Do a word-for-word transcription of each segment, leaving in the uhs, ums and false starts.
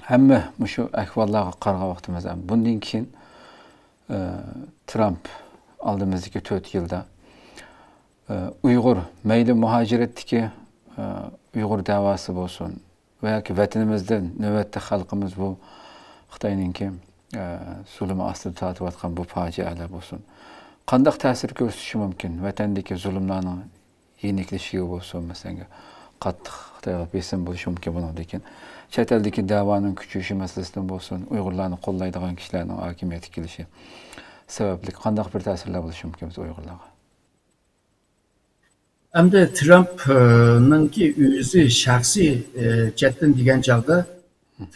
ھەممە مۇشۇ ئەھۋاللارغا قارىغان ۋاقتىمىزدا، بۇندىن كېيىن، ئە، ترامپ ئالدىمىزدىكى تۆت يىلدا، ئە، ئۇيغۇر، مەيلى مۇھاجىرەتتىكى، ئە، ئۇيغۇر دەۋاسى بولسۇن ۋە ياكى ۋەتىنىمىزدە نۆۋەتتە خەلقىمىز بۇ خىتاينىڭكى، ئە، زۇلۇمى ئاستىدا تارتىۋاتقان بۇ پاجىئەلەر بولسۇن، قانداق تەسىر كۆرسىتىشى مۇمكىن؟ ۋەتەندىكى زۇلۇملارنىڭ يېنىكلىشىشىگە بولسۇن، مەسىلەن، قاتتىق خىتايغا بېسىم بولۇشى مۇمكىن. بۇنىڭدىن كېيىن چەت ئەلدىكى دەۋانىڭ كۈچىيىشى مەسىلىسىدىن بولسۇن، ئۇيغۇرلارنى قوللايدىغان كىشىلەرنىڭ ھاكىمىيەتكە كېلىشى سەۋەبلىك قانداق بىر تەسىرلەر بولۇشى مۇمكىن بىز ئۇيغۇرلارغا؟ ئەمدى ترامپنىڭكى ئۆزى شەخسىي، ئى، جەھەتتىن دېگەن چاغدا،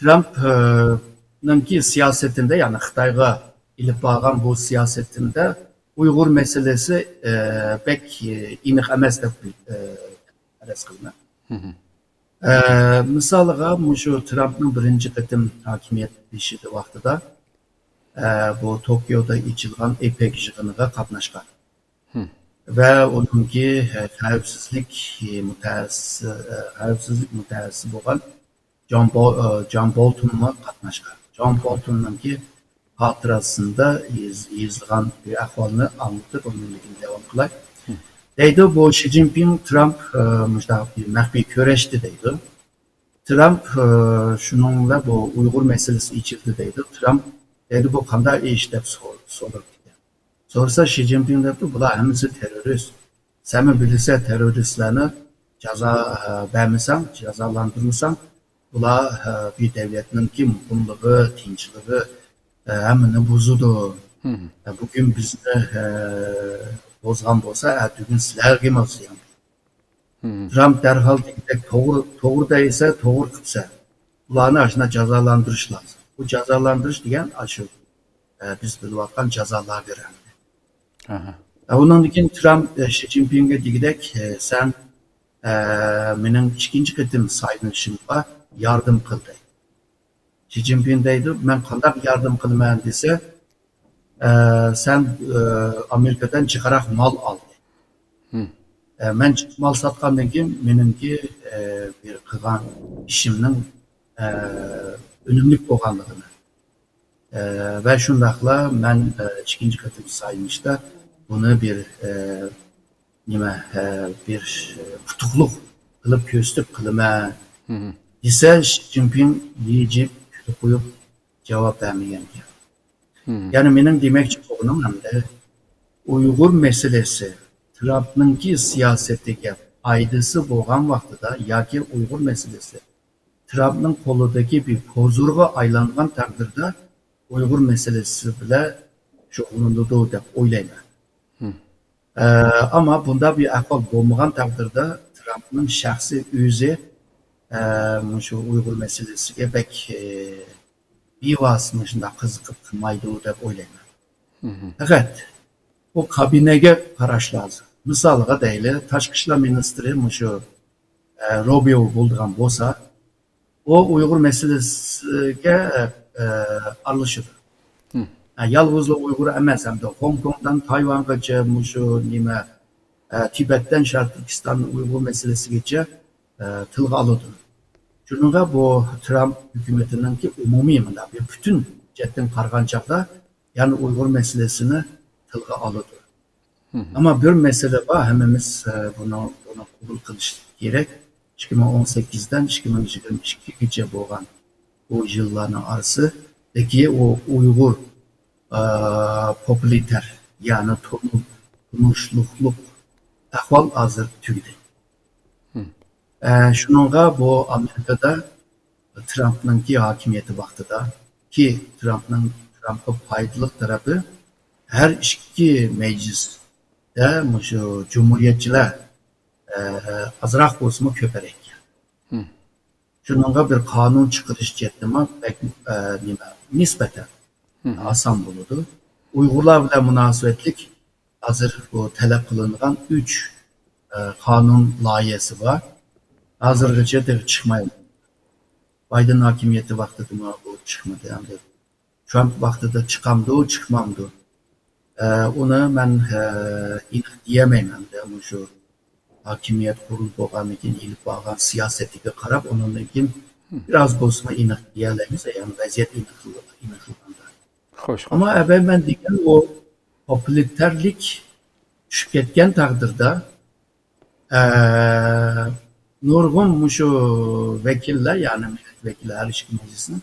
ترامپنىڭكى سىياسىتىندە، يەنى خىتايغا ئېلىپ بارغان بۇ سىياسىتىندە ئۇيغۇر مەسىلىسى، ئى، بەك، ئى، ئېنىق ئەمەس دەپ، ئى، پەرەز قىلىمەن. ئى، مىسالىغا، مۇشۇ ترامپنىڭ بىرىنچى قېتىم ھاكىمىيەت بېشىدا ۋاقتىدا، ئى، بۇ توكيودا ئېچىلغان ئېپەك يىغىنىغا قاتناشقان. ۋە ئۇنىڭكى، ئە، خەۋپسىزلىك، ئە، مۇتەخەسسىسى، ئە، خەۋپسىزلىك مۇتەخەسسىسى بولغان جان بول-، ئە، جان بولتونمۇ قاتناشقان. جان بولتوننىڭكى خاتىرىسىندە يېز-، يېزىلغان بىر ئەھۋالنى ئاڭلىتىپ، ئۇنىڭدىن كېيىن داۋام قىلاي. دەيدۇ، بۇ شى جىنپىڭ، ترامپ، ئە، مۇشۇنداق بىر مەخپىي كۆرۈشتى دەيدۇ. ترامپ، ئە، شۇنىڭ بىلەن بۇ ئۇيغۇر مەسىلىسى ئېچىلدى دەيدۇ. ترامپ دەيدۇ، بۇ قانداق ئىش دەپ سور-، سورىدى. سورىسا، شى جىنپىڭ دەپتۇ، بۇلار ھەممىسى تېررورىست. سەنمۇ بىلىسەن، تېررورىستلارنى جازا، ئە، بەرمىسەڭ، جازالاندۇرمىساڭ، بۇلار، ئە، بىر دۆلەتنىڭكى مۇقىملىقى، تىنچلىقى، ئە، ھەممىنى بۇزىدۇ. ئە، بۈگۈن بىزنى، ئە، بۇزغان بولسا، ئەتىگۈن سىلەرگىمۇ زىيان. ترامپ دەرھال دېگۈدەك، توغرا، توغرا دەيسە، توغرا قىپسەن. بۇلارنى ئاشۇنداق جازالاندۇرۇش لازىم. بۇ جازالاندۇرۇش دېگەن ئاشۇ، ئە، بىز بىلىۋاتقان جازا لاگېرى. ئاھا. ئە، ئۇنىڭدىن كېيىن ترامپ، ئە، شى جىنپىڭگە دېگۈدەك، ئە، سەن، ئە، مېنىڭ ئىككىنچى قېتىم سايلىنىشىمغا ياردەم قىل دەيدۇ. شى جىنپىڭ دەيدۇ، مەن قانداق ياردەم قىلىمەن دېسە، ئە، سەن، ئە، ئامېرىكىدىن جىقراق مال ئال. ئە، مەن جىق مال ساتقاندىن كېيىن مېنىڭكى، ئە، بىر قىلغان ئىشىمنىڭ، ئە، ئۈنۈملۈك بولغانلىقىنى، ئە، ۋە شۇنداقلا مەن، ئە، ئىككىنچى قېتىم سايلىنىشتا بۇنى بىر، ئە، نېمە، ئە، بىر، ئە، ئۇتۇقلۇق قىلىپ كۆرسىتىپ قىلىمەن دېسە، شى جىنپىڭ يىجىپ كۈلۈپ قويۇپ جاۋاب بەرمىگەنىكەن. يەنى مېنىڭ دېمەكچى بولغىنىم ئەمدى ئۇيغۇر مەسىلىسى ترامپنىڭكى سىياسىتىگە پايدىسى بولغان ۋاقتىدا ياكى ئۇيغۇر مەسىلىسى ترامپنىڭ قولىدىكى بىر پوزۇرغا ئايلانغان تەقدىردە ئۇيغۇر مەسىلىسى بىلەن شۇغۇللىنىدۇ دەپ ئويلايمەن. ئە، ئەمما بۇنداق بىر ئەھۋال بولمىغان تەقدىردە ترامپنىڭ شەخسىي ئۆزى، ئە، مۇشۇ ئۇيغۇر مەسىلىسىگە بەك، ئە، بىۋاسىتە مۇشۇنداق قىزىقىپ قىلمايدۇ دەپ ئويلايمەن. پەقەت بۇ كابىنەگە قاراش لازىم. مىسالغا دەيلى، تاشقى ئىشلار مىنىستىرى مۇشۇ، ئە، روبىيو بولىدىغان بولسا، ئۇ ئۇيغۇر مەسىلىسىگە، ئە، ئارىلىشىدۇ. ھە، يالغۇزلا ئۇيغۇر ئەمەس، ھەمدە خوڭكوڭدىن تايۋانغىچە مۇشۇ نېمە، ئە، تىبەتتىن شەرقىي تۈركىستان ئۇيغۇر مەسىلىسىگىچە، ئە، تىلغا ئالىدۇ. شۇنىڭغا بۇ ترامپ ھۆكۈمىتىنىڭكى ئومۇمىي مۇنداق بىر پۈتۈن جەھەتتىن قارىغان چاغدا يەنى ئۇيغۇر مەسىلىسىنى تىلغا ئالىدۇ. ئەمما بىر مەسىلە بار، ھەممىمىز، ئە، بۇنى، بۇنى قوبۇل قىلىش كېرەك. ئىككى مىڭ ئون سەككىزدىن ئىككى مىڭ يىگىرمە ئىككىگىچە بولغان بۇ يىللارنىڭ ئارىسىدىكى ئۇ ئۇيغۇر، ئە، پوپۇلىتەر، يەنى تونۇ-، تونۇشلۇقلۇق ئەھۋال ھازىر تۈگىدى. ئە، شۇنىڭغا بۇ ئامېرىكىدا ترامپنىڭكى ھاكىمىيىتى ۋاقتىدا، كى ترامپنىڭ، ترامپقا پايدىلىق تەرەپى ھەر ئىككى مەجلىستە مۇشۇ جۇمھۇرىيەتچىلەر، ئە، ئازراق بولسىمۇ كۆپرەك. شۇنىڭغا بىر قانۇن چىقىرىش جەھەتتىمۇ بەك، ئە، نېمە، نىسبەتەن ئاسان بولىدۇ. ئۇيغۇرلار بىلەن مۇناسىۋەتلىك ھازىر بۇ تەلەپ قىلىنغان ئۈچ، ئە، قانۇن لايىھەسى بار. ھازىرغىچە تېخى چىقماي. بايدېن ھاكىمىيىتى ۋاقتىدىمۇ بۇ چىقمىدى. ئەمدى ترامپ ۋاقتىدا چىقامدۇ، چىقمامدۇ؟ ئە، ئۇنى مەن، ئە، ئېنىق دېيەلمەيمەن. ئەمدى مۇشۇ ھاكىمىيەت قۇرۇلۇپ بولغاندىن كېيىن ئېلىپ بارغان سىياسىتىگە قاراپ، ئۇنىڭدىن كېيىن بىراز بولسىمۇ ئېنىق دېيەلەيمىز، يەنى ۋەزىيەت ئېنىقلىغاندا. خوش، خوش. ئەمما ئەبەي مەن دېگەن ئۇ توتالىتارلىق چۈشۈپ كەتكەن تەقدىردە، ئە، نۇرغۇن مۇشۇ ۋەكىللەر، يەنى مىللەت ۋەكىلى ھەر ئىككى مەجلىسنىڭ،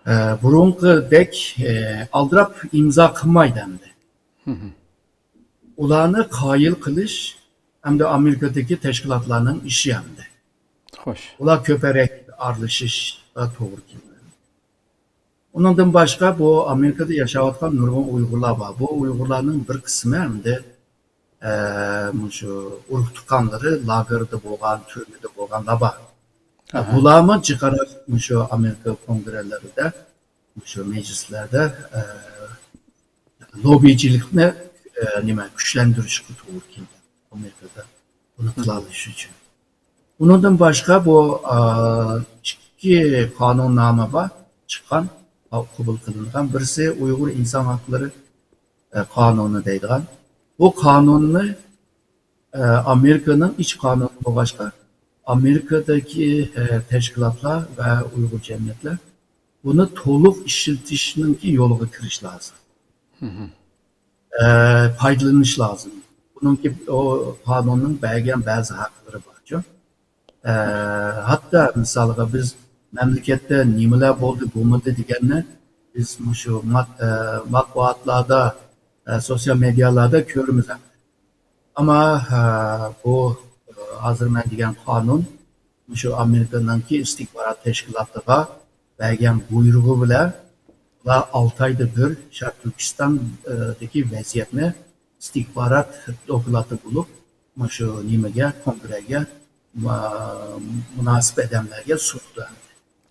ئە، بۇرۇنقىدەك، ئە، ئالدىراپ ئىمزا قىلمايدۇ ئەمدى. ئۇلارنى قايىل قىلىش ئەمدى ئامېرىكىدىكى تەشكىلاتلارنىڭ ئىشى ئەمدى. خوش. ئۇلار كۆپرەك ئارىلىشىشقا توغرا كېلىدۇ. ئۇنىڭدىن باشقا بۇ ئامېرىكىدا ياشاۋاتقان نۇرغۇن ئۇيغۇرلار بار. بۇ ئۇيغۇرلارنىڭ بىر قىسمى ئەمدى، ئە، مۇشۇ ئۇرۇق تۇغقانلىرى لاگېردا بولغان، تۈرمىدە بولغانلار بار. ئاھا. بۇلارمۇ جىقراق مۇشۇ ئامېرىكا كونگرېلىرىدە، مۇشۇ مەجلىسلەردە، ئە، لوببىچىلىكنى، ئە، نېمە، كۈچلەندۈرۈشكە توغرا كېلىدۇ ئامېرىكىدا بۇنى قىلالىشى ئۈچۈن. ئۇنىڭدىن باشقا بۇ، ئە، ئىككى قانۇننامە بار چىققان، قوبۇل قىلىنغان. بىرسى ئۇيغۇر ئىنسان ھەقلىرى، ئە، قانۇنى دەيدىغان. بۇ قانۇننى، ئە، ئامېرىكىنىڭ ئىچ قانۇنى بولغاچقا، ئامېرىكىدىكى، ئە، تەشكىلاتلار ۋە ئۇيغۇر جەمئىيەتلەر بۇنى تولۇق ئىشلىتىشنىڭكى يولىغا كىرىش لازىم. ئە، پايدىلىنىش لازىم. بۇنىڭكى، ئۇ قانۇننىڭ بەرگەن بەزى ھەقلىرى بارچۇ. ئە، ھەتتا مىسالغا بىز مەملىكەتتە نېمىلەر بولدى، بولمىدى دېگەننى بىز مۇشۇ مات-، ئە، ماتبۇئاتلاردا، ئە، سوتسىيال مېدىيالاردا كۆرىمىز. ئەمما، ئە، بۇ، ئە، ھازىر مەن دېگەن قانۇن مۇشۇ ئامېرىكىنىڭكى ئىستىخبارات تەشكىلاتىغا بەرگەن بۇيرۇقى بىلەن ئۇلار ئالتە ئايدا بىر شەرقىي تۈركىستاندىكى ۋەزىيەتنى ئىستىخبارات دوكلاتى بولۇپ، مۇشۇ نېمىگە، كونگرېگە، ما-، مۇناسىپ ئادەملەرگە سۇنىدۇ.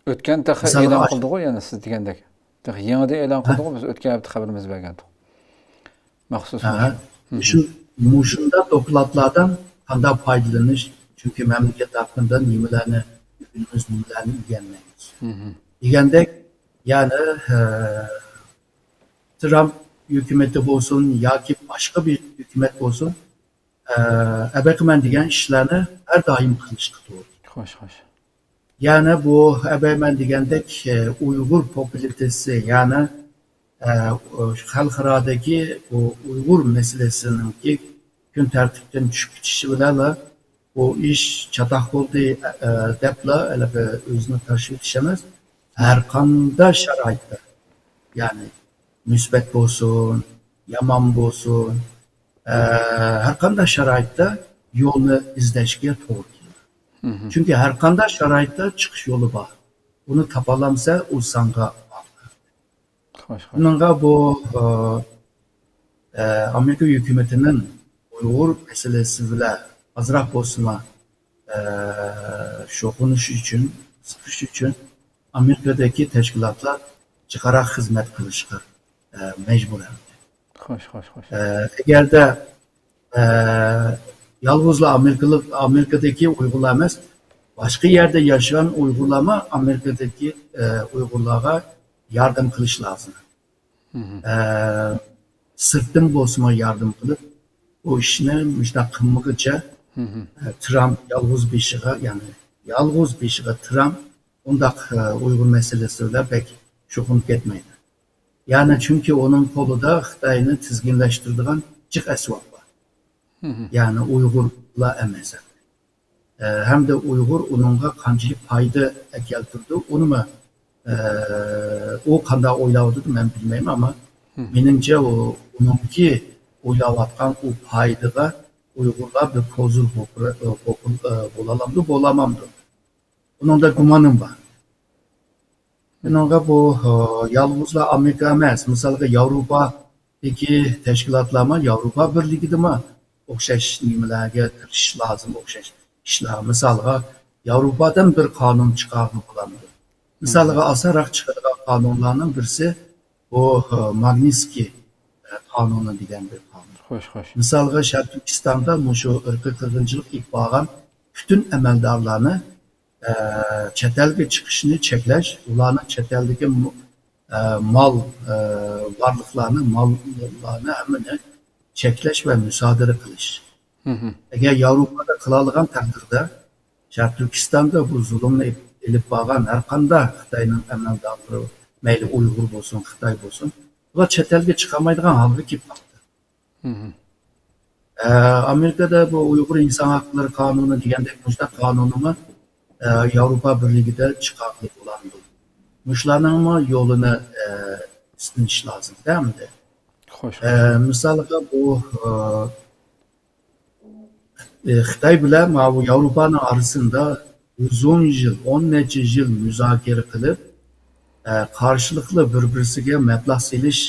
ئۆتكەن تېخى مىسالغا ئېلان ئاش- قىلدىغۇ، يەنە سىز دېگەندەك. تېخى يېڭىدىن ئېلان ھە؟ قىلدىغۇ، بىز ئۆتكەن ھەپتە خەۋىرىمىزنى بەرگەنتۇق. مەخسۇس ھە، مۇشۇ. مۇشۇ-، مۇشۇنداق دوكلاتلاردىن قانداق پايدىلىنىش؟ چۈنكى مەملىكەت ھەققىدە نېمىلەرنى ئۆگىنىمىز، نېمىلەرنى ئۆگەنمەيمىز. دېگەندەك، يەنى، ھە، ترامپ ھۆكۈمىتى بولسۇن ياكى باشقا بىر ھۆكۈمەت بولسۇن، ئە، ئەبەقىمەن دېگەن ئىشلارنى ھەر دائىم قىلىشقا توغرا. خوش، خوش. يەنى بۇ ئەبەقىمەن دېگەندەك، ئە، ئۇيغۇر پوپۇلىتېسى، يەنى، ئە، خەلقئارادىكى بۇ ئۇيغۇر مەسىلىسىنىڭكى كۈن تەرتىپتىن چۈشۈپ كېتىشى بىلەنلا بۇ ئىش چاتاق بولدى، ئە، دەپلا ھېلىقى ئۆزىنى تاشلىۋېتىش ئەمەس، ھەر قانداق شارائىتتا، يەنى مۇسىبەت بولسۇن، يامان بولسۇن، ئە، ھەر قانداق شارائىتتا يولنى ئىزدەشكە توغرا كېلىدۇ. چۈنكى ھەر قانداق شارائىتتا چىقىش يولى بار. ئۇنى تاپالامسا، ئۇ ساڭا باغلىق. خوش، خوش. بۇنىڭغا بۇ، ئە، ئە، ئامېرىكا ھۆكۈمىتىنىڭ ئۇيغۇر مەسىلىسى بىلەن ئازراق بولسىمۇ، ئە، شۇغۇللىنىش ئۈچۈن، سىقىش ئۈچۈن ئامېرىكىدىكى تەشكىلاتلار جىقراق خىزمەت قىلىشقا، ئە، مەجبۇر ئەمدى. خوش، خوش، خوش. ئە، ئەگەردە، ئە، يالغۇزلا ئامېرىكىلىق، ئامېرىكىدىكى ئۇيغۇرلار ئەمەس، باشقا يەردە ياشىغان ئۇيغۇرلارمۇ ئامېرىكىدىكى، ئە، ئۇيغۇرلارغا ياردەم قىلىش لازىم. ئە، سىرتتىن بولسىمۇ ياردەم قىلىپ، بۇ ئىشنى مۇشۇنداق قىلمىغىچە، ئە، ترامپ يالغۇز بېشىغا، يەنى يالغۇز بېشىغا ترامپ ئۇنداق، ئە، ئۇيغۇر مەسىلىسى بىلەن بەك شۇغۇللىنىپ كەتمەيدۇ. يەنى چۈنكى ئۇنىڭ قولىدا خىتاينى تىزگىنلەشتۈرىدىغان جىق ئەسۋاب بار. يەنى ئۇيغۇرلار ئەمەس. ئە، ھەمدە ئۇيغۇر ئۇنىڭغا قانچىلىك پايدا ئەكەلتۈرىدۇ، ئۇنىمۇ، ئە، ئۇ قانداق ئويلاۋاتىدۇ، مەن بىلمەيمەن، ئەمما مېنىڭچە ئۇ، ئۇنىڭكى ئويلاۋاتقان ئۇ پايدىغا ئۇيغۇرلار بىر كوزىر بولۇپ، بولۇپ، بولالامدۇ، بولالمامدۇ؟ ئۇنىڭدا گۇمانىم بار. بۇنىڭغا بۇ، ئە، يالغۇزلا ئامېرىكا ئەمەس، مىسالغا ياۋروپادىكى تەشكىلاتلارمۇ، ياۋروپا بىرلىكىدىمۇ ئوخشاش نېمىلەرگە كىرىشىش لازىم، ئوخشاش ئىشلار. مىسالغا، ياۋروپادىن بىر قانۇن چىقارغىلى بولامدۇ؟ مىسالغا، ئاسانراق چىقىدىغان قانۇنلارنىڭ بىرسى بۇ، ئە، ماگنىتسكىي، ئە، قانۇنى دېگەن بىر قانۇن. خوش، خوش. مىسالغا، شەرقىي تۈركىستاندا مۇشۇ ئىرقىي قىرغىنچىلىق ئېلىپ بارغان پۈتۈن ئەمەلدارلارنى ئە، چەت ئەلگە چىقىشنى چەكلەش، ئۇلارنىڭ چەت ئەلدىكى م-، ئە، مال، ئە، بارلىقلارنى، ماللارنى ھەممىنى چەكلەش ۋە مۇسادىرە قىلىش. ئەگەر ياۋروپادا قىلالىغان تەقدىردە، شەرقىي تۈركىستاندا بۇ زۇلۇمنى ئېپ-، ئېلىپ بارغان ھەر قانداق خىتاينىڭ ئەمەلدارلىرى، مەيلى ئۇيغۇر بولسۇن، خىتاي بولسۇن، بۇلار چەت ئەلگە چىقالمايدىغان ھالغا كېلىپ قالدى. ئە، ئامېرىكىدا بۇ ئۇيغۇر ئىنسان ھەقلىرى قانۇنى دېگەندەك مۇشۇنداق قانۇنمۇ، ئە، ياۋروپا بىرلىكىدە چىقارغىلى بولامدۇ؟ مۇشۇلارنىڭمۇ يولىنى، ئە، ئىزدىنىش لازىم-دە ئەمدى. خوش، ئە، خوش. مىسالغا بۇ، ئە، ئى، خىتاي بىلەن ماۋۇ ياۋروپانىڭ ئارىسىندا ئۇزۇن يىل، ئون نەچچە يىل مۇزاكىرە قىلىپ، ئە، قارشىلىقلار بىر-بىرسىگە مەبلەغ سېلىش،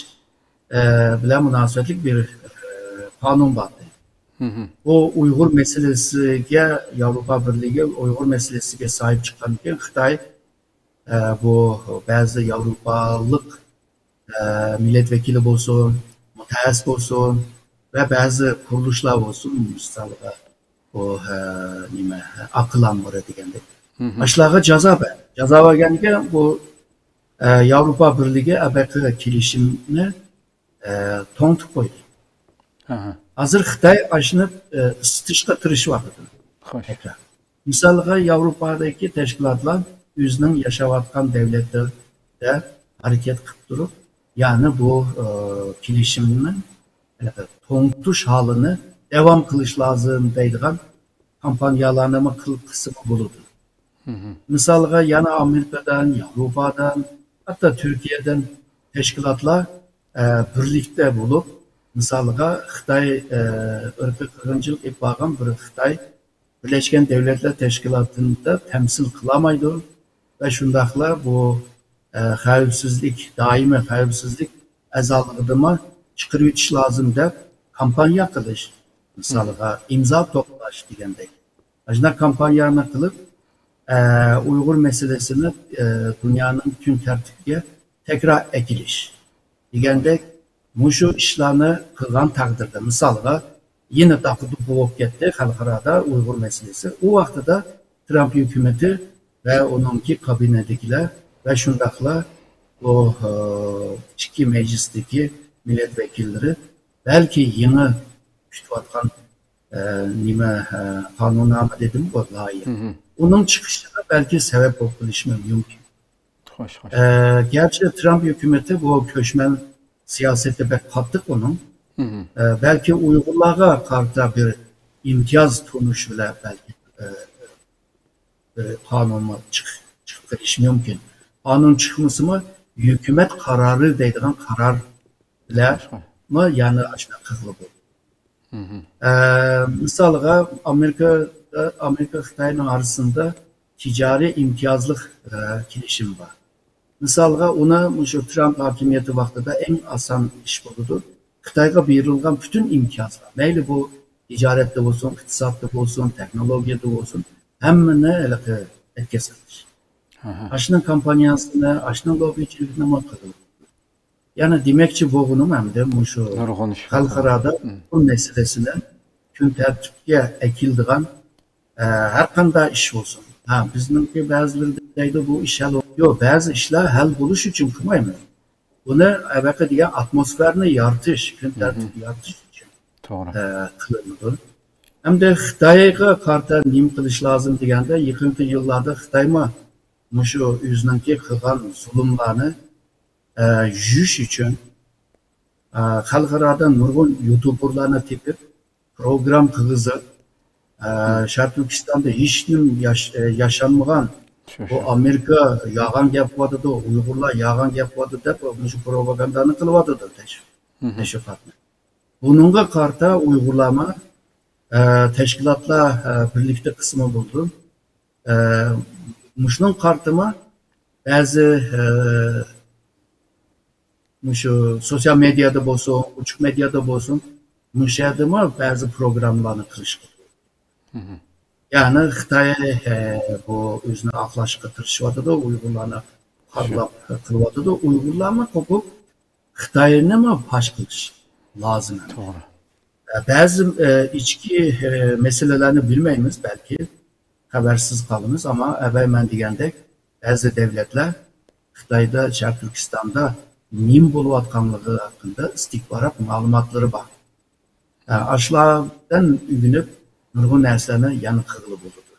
ئە، بىلەن مۇناسىۋەتلىك بىر، ئە، قانۇن بار. بۇ ئۇيغۇر مەسىلىسىگە، ياۋروپا بىرلىكى ئۇيغۇر مەسىلىسىگە ساھىب چىققاندىكىن خىتاي، ئە، بۇ بەزى ياۋروپالىق، ئە، مىللەت ۋەكىلى بولسۇن، مۇتەخەسسىس بولسۇن ۋە بەزى قۇرۇلۇشلار بولسۇن، مىسالغا بۇ، ئە، نېمە، ئاقىلان بار دېگەندەك. ئاشۇلارغا جازا بەر. جازا بەرگەندىكىن بۇ، ئە، ياۋروپا بىرلىكى ئەبەقە كېلىشىمنى، ئە، توڭتۇپ قويدى. ھازىر خىتاي ئاشۇنى، ئە، ئىسسىتىشقا تىرىشىۋاتىدۇ. خوش. تەكرار. مىسالغا، ياۋروپادىكى تەشكىلاتلار ئۆزىنىڭ ياشاۋاتقان دۆلەتلىرىدە ھەرىكەت قىلىپ تۇرۇپ، يەنى بۇ، ئى، كېلىشىمنى، ئى، توڭتۇش ھالىنى داۋام قىلىش لازىم دەيدىغان كامپانىيەلەرنىمۇ قىل-، قىلسىمۇ بولىدۇ. مىسالغا، يەنە ئامېرىكادىن، ياۋروپادىن، ھەتتا تۈركىيەدىن تەشكىلاتلار، ئە، بىرلىكتە بولۇپ، مىسالغا، خىتاي، ئە، ئىرقىي قىرغىنچىلىق ئېلىپ بارغان بىر خىتاي بىرلەشكەن دۆلەتلەر تەشكىلاتىدا تەمسىل قىلالمايدۇ ۋە شۇنداقلا بۇ، ئە، خەۋپسىزلىك، دائىمىي خەۋپسىزلىك ئەزالىقىدىنمۇ چىقىرىۋېتىش لازىم دەپ كامپانىيە قىلىش، مىسالغا، ئىمزا توپلاش دېگەندەك. ئاشۇنداق كامپانىيەنى قىلىپ، ئە، ئۇيغۇر مەسىلىسىنى، ئە، دۇنيانىڭ كۈن تەرتىپىگە تەكرار ئەكېلىش دېگەندەك مۇشۇ ئىشلارنى قىلغان تەقدىردە، مىسالغا، يەنە داقا-دوقا بولۇپ كەتتى خەلقئارادا ئۇيغۇر مەسىلىسى. ئۇ ۋاقتىدا ترامپ ھۆكۈمىتى ۋە ئۇنىڭكى كابىنېتىدىكىلەر ۋە شۇنداقلا بۇ، ئە، ئىككى مەجلىستىكى مىللەت ۋەكىللىرى بەلكى يېڭى كۈتۈۋاتقان، ئە، نېمە، ئە، قانۇننامە دېدىم، بۇ لايىھە. ئۇنىڭ چىقىشىغا بەلكى سەۋەب بولۇپ قېلىشى مۇمكىن. خوش، خوش. ئە، گەرچە ترامپ ھۆكۈمىتى بۇ كۆچمەن سىياسىتى بەك قاتتىق ئۇنىڭ. ئە، بەلكى ئۇيغۇرلارغا قارىتا بىر ئىمتىياز تونۇش بىلەن بەلكى، ئە، بىر قانۇنمۇ چىق-، چىقىپ قېلىشى مۇمكىن. قانۇن چىقمىسىمۇ، ھۆكۈمەت قارارى دەيدىغان قارار بىلەنمۇ يەنە ئاشۇنداق قىلغىلى بولىدۇ. ئە، مىسالغا، ئامېرىكا، ئامېرىكا خىتاينىڭ ئارىسىندا تىجارىي ئىمتىيازلىق، ئە، كېلىشىم بار. مىسالغا، ئۇنى مۇشۇ ترامپ ھاكىمىيىتى ۋاقتىدا ئەڭ ئاسان ئىش بولىدۇ. خىتايغا بېرىلغان پۈتۈن ئىمتىيازلار، مەيلى بۇ تىجارەتتە بولسۇن، ئىقتىسادتا بولسۇن، تېخنولوگىيەدە بولسۇن، ھەممىنى ھېلىقى ئەتكەس قىلىش. ئاشۇنىڭ كامپانىيەسىنى، ئاشۇنىڭ لوببىچىلىكىنىمۇ قىلىدۇ. يەنە دېمەكچى بولغىنىم ئەمدى مۇشۇ نۇرغۇن ئىش بار. خەلقئارادا بۇ مەسىلىسىنى كۈن تەرتىپكە ئەكېلىدىغان، ئە، ھەر قانداق ئىش بولسۇن. ھە، بىزنىڭكى بەزىلىرى دەيدۇ، بۇ ئىش ھەل بول-، يوق، بەزى ئىشلار ھەل بولۇش ئۈچۈن قىلمايمىز. بۇنى ئەۋەقە دېگەن ئاتموسفېرانى يارىتىش، كۈن تەرتىپى يارىتىش ئۈچۈن، توغرا. ئە، قىلىنىدۇ. ئەمدى خىتايغا قارىتا نېمە قىلىش لازىم دېگەندە، يېقىنقى يىللاردا خىتايمۇ مۇشۇ ئۆزىنىڭكى قىلغان زۇلۇملارنى، ئە، يۇيۇش ئۈچۈن، ئە، خەلقئارادا نۇرغۇن يۇتۇبېرلارنى تېپىپ، پروگرام قىلغۇزۇپ، ئە، شەرقىي تۈركىستاندا ھېچنېمە ياش-، ئە، ياشانمىغان، شۇ، بۇ شۇ. ئامېرىكا يالغان گەپ قىلىۋاتىدۇ، ئۇيغۇرلار يالغان گەپ قىلىۋاتىدۇ دەپ، مۇشۇ پروپاگاندانى قىلىۋاتىدۇ تەش-، تەشۋىقاتنى. بۇنىڭغا قارىتا ئۇيغۇرلارمۇ، ئە، تەشكىلاتلار، ئە، بىرلىكتە قىسمى بولىدۇ. ئە، مۇشۇنىڭغا قارىتىمۇ بەزى، ئە، مۇشۇ سوتسىيال مېدىيادا بولسۇن، ئوچۇق مېدىيادا بولسۇن، مۇشۇ يەردىمۇ بەزى پروگراممىلارنى قىلىشقا. يەنى خىتاي، ئە، بۇ ئۆزىنى ئاقلاشقا تىرىشىۋاتىدۇ، ئۇيغۇرلارنى قارىلاپ قىلىۋاتىدۇ. ئۇيغۇرلارمۇ قوپۇپ، خىتاينىمۇ پاش قىلىش لازىم. توغرا. بەزى، ئە، ئىچكى، ئە، مەسىلىلەرنى بىلمەيمىز، بەلكى خەۋەرسىز قالىمىز، ئەمما ئەۋەل مەن دېگەندەك، بەزى دۆلەتلەر خىتايدا، شەرقىي تۈركىستاندا نېمە بولۇۋاتقانلىقى ھەققىدە ئىستىخبارات مەلۇماتلىرى بار. ئە، ئاشۇلاردىن ئۆگىنىپ، نۇرغۇن نەرسىلەرنى يەنە قىلغىلى بولىدۇ.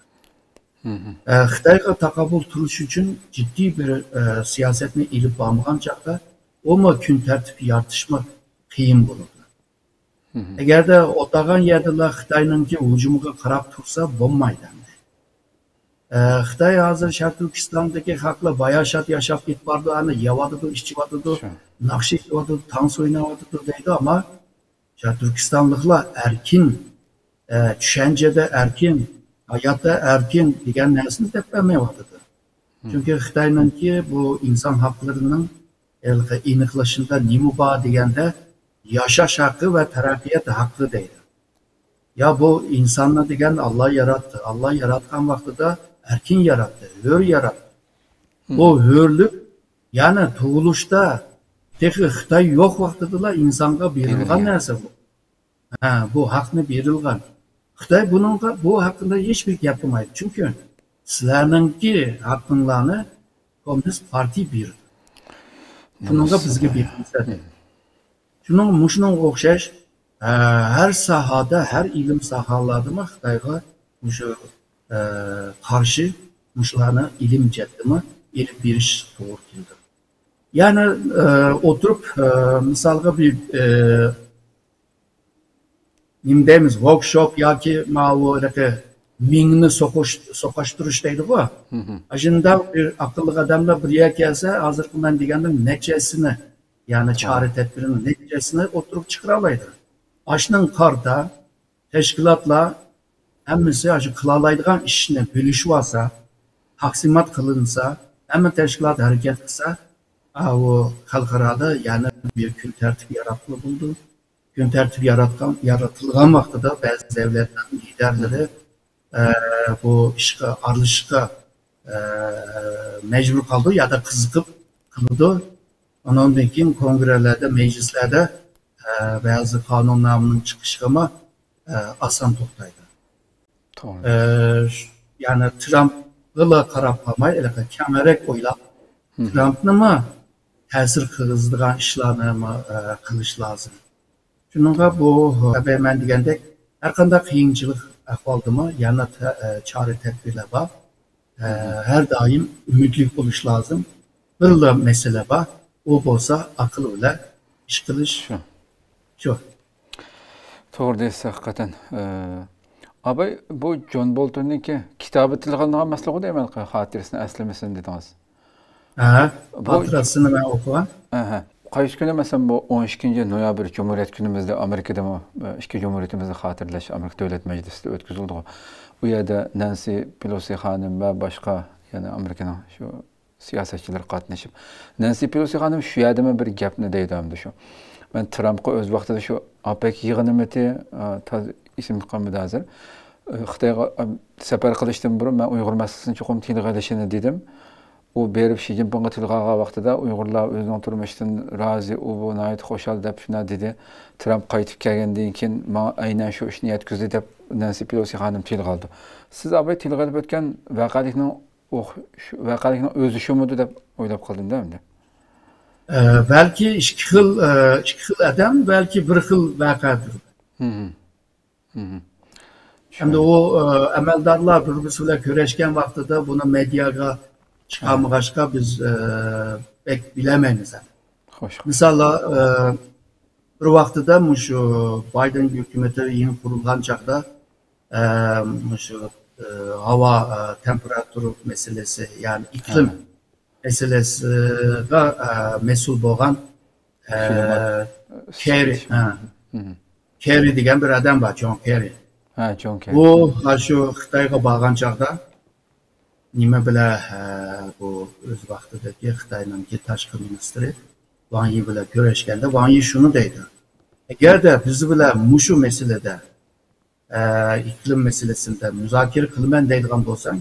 ئە، خىتايغا تاقابىل تۇرۇش ئۈچۈن جىددىي بىر، ئە، سىياسەتنى ئېلىپ بارمىغان چاغدا ئۇمۇ كۈن تەرتىپ يارىتىشمۇ قىيىن بولىدۇ. ئەگەردە ئولتۇرغان يەردىلا خىتاينىڭكى ھۇجۇمىغا قاراپ تۇرسا بولمايدۇ ئەمدى. ئە، خىتاي ھازىر شەرقىي تۈركىستاندىكى خەقلەر باياشات ياشاپ كېتىپ بارىدۇ، ئەنە يەۋاتىدۇ، ئىچىۋاتىدۇ، ناخشا ئېيتىۋاتىدۇ، تانس ئويناۋاتىدۇ دەيدۇ، ئەمما شەرقىي تۈركىستانلىقلار ئەركىن، ئە، چۈشەنچىدە ئەركىن، ھاياتتا ئەركىن دېگەن نەرسىنى دەپ بەرمەيۋاتىدۇ. چۈنكى خىتاينىڭكى بۇ ئىنسان ھەقلىرىنىڭ ھېلىقى ئېنىقلىشىدا نېمە بار دېگەندە، ياشاش ھەققى ۋە تەرەققىيات ھەققى دەيدۇ. يا بۇ ئىنساننى دېگەن ئاللا ياراتتى. ئاللا ياراتقان ۋاقتىدا ئەركىن ياراتتى، ھۆر ياراتتى. بۇ ھۆرلۈك، يەنى تۇغۇلۇشتا تېخى خىتاي يوق ۋاقتىدىلا ئىنسانغا بېرىلغان نەرسە بۇ. ھە، بۇ ھەقنى بېرىلغان. خىتاي بۇنىڭغا، بۇ ھەققىدە ھېچبىر گەپ قىلمايدۇ. چۈنكى سىلەرنىڭكى ھەققىڭلارنى كوممۇنىست پارتىيە بېرىدۇ. شۇنىڭغا بىزگە بېرىلسە دەيدۇ. شۇنىڭ، مۇشۇنىڭغا ئوخشاش، ئە، ھەر ساھەدە، ھەر ئىلىم ساھەلەردىمۇ خىتايغا مۇشۇ، ئە، قارشى مۇشۇلارنى ئىلىم جەھەتتىمۇ ئېلىپ بېرىش توغرا كېلىدۇ. يەنى، ئە، ئولتۇرۇپ، ئە، مىسالغا بىر، ئە، نېمە دەيمىز، ۋوركشوپ ياكى ماۋۇ ھېلىقى مىڭنى سوقۇش، سوقاشتۇرۇش دەيدىغۇ. ئاشۇنداق بىر ئاقىللىق ئادەملەر بىر يەرگە كەلسە، ھازىرقى مەن دېگەننىڭ نەچچىسىنى، يەنى چارە تەدبىرىنىڭ نەچچىسىنى ئوتتۇرىغا چىقىرالايدۇ. ئاشۇنىڭغا قارىتا تەشكىلاتلار ھەممىسى ئاشۇ قىلالايدىغان ئىشنى بۆلۈشۈۋالسا، تەقسىمات قىلىنسا، ھەممە تەشكىلات ھەرىكەت قىلسا، ئاۋۇ خەلقئارادا يەنە بىر كۈن تەرتىپ ياراتقىلى بولىدۇ. كۈن تەرتىپ ياراتقان، يارىتىلغان ۋاقتىدا بەزى دۆلەتلەرنىڭ لىدەرلىرى، ئە، بۇ ئىشقا ئارىلىشىشقا، ئە، مەجبۇر قالىدۇ يا دا قىزىقىپ قىلىدۇ. ئۇنىڭدىن كېيىن كونگرېلەردە، مەجلىسلەردە، ئە، بەزى قانۇننامىنىڭ چىقىشىغىمۇ، ئە، ئاسان توختايدۇ. توغرا. ئە، ش-، يەنى ترامپقىلا قاراپ قالماي، ھېلىقى كەڭرەك ئويلاپ، ترامپنىمۇ تەسىر قىلغۇزىدىغان ئىشلارنىمۇ، ئە، قىلىش لازىم. شۇنىڭغا بۇ، مەن دېگەندەك، ھەر قانداق قىيىنچىلىق ئەھۋالدىمۇ يەنە تە-، چارە تەدبىرلەر بار. ھەر دائىم ئۈمىدلىك بولۇش لازىم. بىرلا مەسىلە بار، ئۇ بولسا ئاقىل بىلەن ئىش قىلىش. شۇ. شۇ. توغرا دەيسىز، ھەقىقەتەن. ئاباي، بۇ جون بولتوننىڭكى كىتابى تىلغا ئېلىنغان مەسىلىغۇ دەيمەن، خاتىرىسىنى ئەسلىمىسىنى دېدىڭىز. ھە، بۇ خاتىرىسىنى مەن ئوقۇغان. ئەھە. قايسى كۈنى، مەسىلەن، بۇ ئون ئىككىنچى نويابىر جۇمھۇرىيەت كۈنىمىزدە ئامېرىكىدىمۇ، ئىككى جۇمھۇرىيىتىمىزنى خاتىرىلەش ئامېرىكا دۆلەت مەجلىسىدە ئۆتكۈزۈلىدىغۇ. ئۇ يەردە نەنسى پېلوسى خانىم ۋە باشقا يەنە ئامېرىكىنىڭ شۇ سىياسەتچىلىرى قاتنىشىپ، نەنسى پېلوسى خانىم شۇ يەردىمۇ بىر گەپنى دەيدۇ ئەمدى شۇ. مەن ترامپقا ئۆز ۋاقتىدا شۇ ئاپەك يىغىنىمىتى، ئا، تازا ئېسىمدە قالمىدى ھازىر. ئە، خىتايغا، ئە، سەپەر قىلىشتىن بۇرۇن مەن ئۇيغۇر مەسىلىسىنى چوقۇم تىلغا ئېلىشىنى دېدىم. ئۇ بېرىپ شى جىنپىڭغا تىلغا ئالغان ۋاقتىدا ئۇيغۇرلار ئۆزىنىڭ تۇرمۇشىدىن رازى، ئۇ بۇ ناھايىتى خۇشال دەپ شۇنداق دېدى. ترامپ قايتىپ كەلگەندىن كېيىن ماڭا ئەينەن شۇ ئىشنى يەتكۈزدى دەپ نەنسى پېلوسى خانىم تىلغا ئالدى. سىز ئاباي تىلغا ئېلىپ ئۆتكەن ۋەقەلىكنىڭ ئوخ-، شۇ ۋەقەلىكنىڭ ئۆزى شۇمىدۇ دەپ ئويلاپ قالدىم-دە ئەمدى. ئە، بەلكى ئىككى خىل، ئە، ئىككى خىل ئادەم، بەلكى بىر خىل ۋەقەدۇر. ھىم، ھىم. ھىم، ھىم. ئەمدى ئۇ، ئە، ئەمەلدارلار بىر-بىرسى بىلەن كۆرۈشكەن ۋاقتىدا بۇنى مېدىياغا چىقارمىغاچقا بىز، ئە، بەك بىلەلمەيمىز ئەمدى. خوش. مىساللا، ئە، بىر ۋاقتىدا مۇشۇ بايدېن ھۆكۈمىتى يېڭى قۇرۇلغان چاغدا، ئە، مۇشۇ، ئە، ھاۋا، ئە، تېمپېراتۇرا مەسىلىسى، يەنى ئىقلىم مەسىلىسىغا، ئە، مەسئۇل بولغان، ئە، كېررى، ھە. كېررى دېگەن بىر ئادەم بار، جون كېررى. ھە، جون كېررى. ئۇ، ھە، شۇ خىتايغا بارغان چاغدا نېمە بىلەن، ئە، بۇ ئۆز ۋاقتىدىكى خىتاينىڭكى تاشقى مىنىستىرى ۋاڭ يى بىلەن كۆرۈشكەندە، ۋاڭ يى شۇنى دەيدۇ، ئەگەردە بىز بىلەن مۇشۇ مەسىلىدە ئە، ئىقلىم مەسىلىسىدە مۇزاكىرە قىلىمەن دەيدىغان بولساڭ،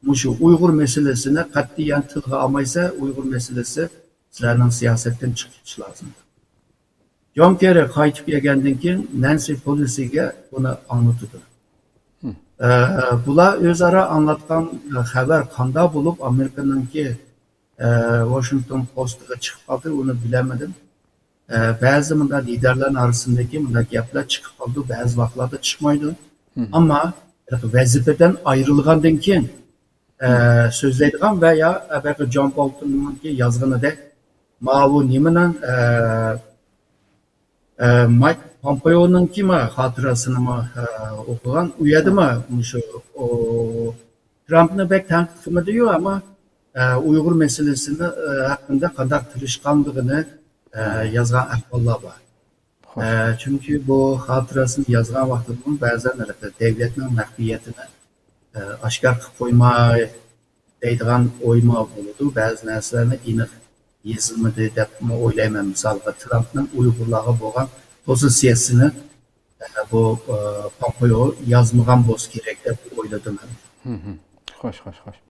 مۇشۇ ئۇيغۇر مەسىلىسىنى قەتئىيەن تىلغا ئالمايسەن، ئۇيغۇر مەسىلىسى سىلەرنىڭ سىياسەتتىن چىقىشى لازىم. جون كېررى قايتىپ كەلگەندىن كېيىن نەنسى پېلوسىگە بۇنى ئاڭلىتىدۇ. ئە، بۇلار ئۆزئارا ئاڭلاتقان خەۋەر قانداق بولۇپ ئامېرىكىنىڭكى، ئە، ۋاشىنگتون پوستىغا چىقىپ قالدى، ئۇنى بىلەلمىدىم. ئە، بەزى مۇنداق لىدەرلەرنىڭ ئارىسىندىكى مۇنداق گەپلەر چىقىپ قالىدۇ، بەزى ۋاقىتلاردا چىقمايدۇ. ئەمما ۋەزىپىدىن ئايرىلغاندىن كېيىن ئە، سۆزلەيدىغان ۋە يا ئەبەقى جان بولتوننىڭكى يازغىنىدەك ماۋۇ نېمىنىڭ، ئە، ئە، مايك پومپېونىڭكى ما خاتىرىسىنىمۇ، ئە، ئوقۇغان. ئۇ يەردىمۇ مۇشۇ، ئۇ، ترامپنى بەك تەنقىد قىلمىدىيۇ، ئەمما، ئە، ئۇيغۇر مەسىلىسىنى، ئە، ھەققىندە قانداق تىرىشقانلىقىنى، ئە، يازغان ئەھۋاللار بار. ئە، چۈنكى بۇ خاتىرىسىنى يازغان ۋاقتىدىمۇ بەزەن دۆلەتنىڭ مەخپىيىتىنى، ئە، ئاشكارا قىلىپ قويماي دەيدىغان ئويمۇ بولىدۇ. بەزى نەرسىلەرنى ئېنىق يېزىلمىدى دەپمۇ ئويلايمەن. مىسالغا، ترامپنىڭ ئۇيغۇرلارغا بولغان پوزىتسىيەسىنى، ئە، بۇ، ئە، پومپېئو يازمىغان بولسا كېرەك دەپ ئويلىدىم مەن. خوش، خوش، خوش.